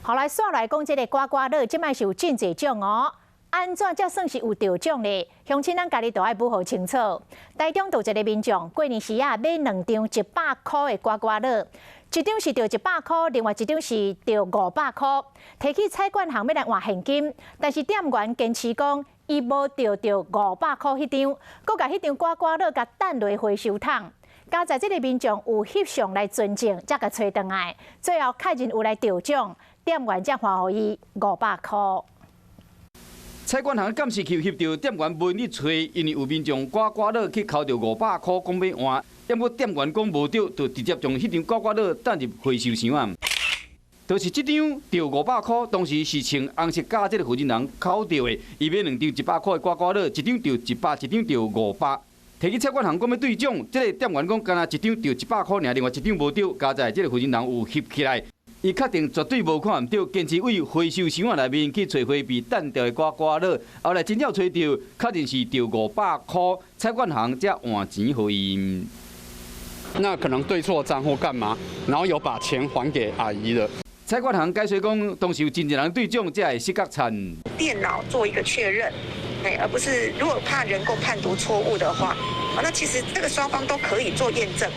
後來煞來講，這个刮刮樂，這擺是有真濟種哦。按怎才算是有著獎呢？鄉親咱家己都愛補好清楚。台中有一个民眾過年時啊買兩張100箍的刮刮樂，一張是著100箍，另外一張是著500箍，提去彩券行欲來換現金，但是店員堅持講伊無著著五百箍彼張，閣共彼張刮刮樂共擲落回收桶。佳哉這个民眾有翕相來存證，才共揣轉來，最後確認有來著獎，店員才還予伊五百箍。彩券行監視器翕著店員問你揣，因為有民眾刮刮樂去剾著500箍，講欲換，毋過店員講無著，就直接將彼張刮刮樂擲入回收箱啊。就是這張著500箍，當時是穿紅色甲這个負責人剾著的，伊買兩張100箍的刮刮樂，一張著100，一張著五百。提去彩券行講欲對獎，這个店員講干焦一張著100箍爾，另外一張無著，佳哉這个負責人有翕起來。伊確定絕對無看毋著，堅持對回收箱仔內面去揣回被擲著的刮刮樂，後來真正揣著，確認是著500箍，彩券行才換錢予伊。那可能對錯帳或幹嘛，然後有把錢還給阿姨的。彩券行解釋講，當時有真濟人對獎，才會失覺慘。電腦做一個確認，而不是如果怕人工判讀錯誤的話，那其實這個雙方都可以做驗證。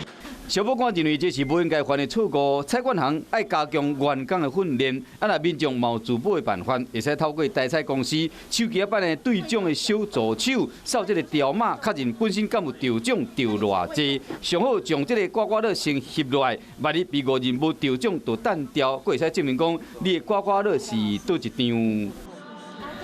小保官認為這是無應該犯的錯誤，彩券行愛加強員工的訓練，啊，若民眾嘛有自保的辦法，會使透過台彩公司手機版的對獎的小助手，掃這个條碼，確認本身敢有著獎著偌濟，上好將這个刮刮樂先翕落來，萬一被誤認無著獎就擲掉，閣會使證明講你的刮刮樂是佗一張。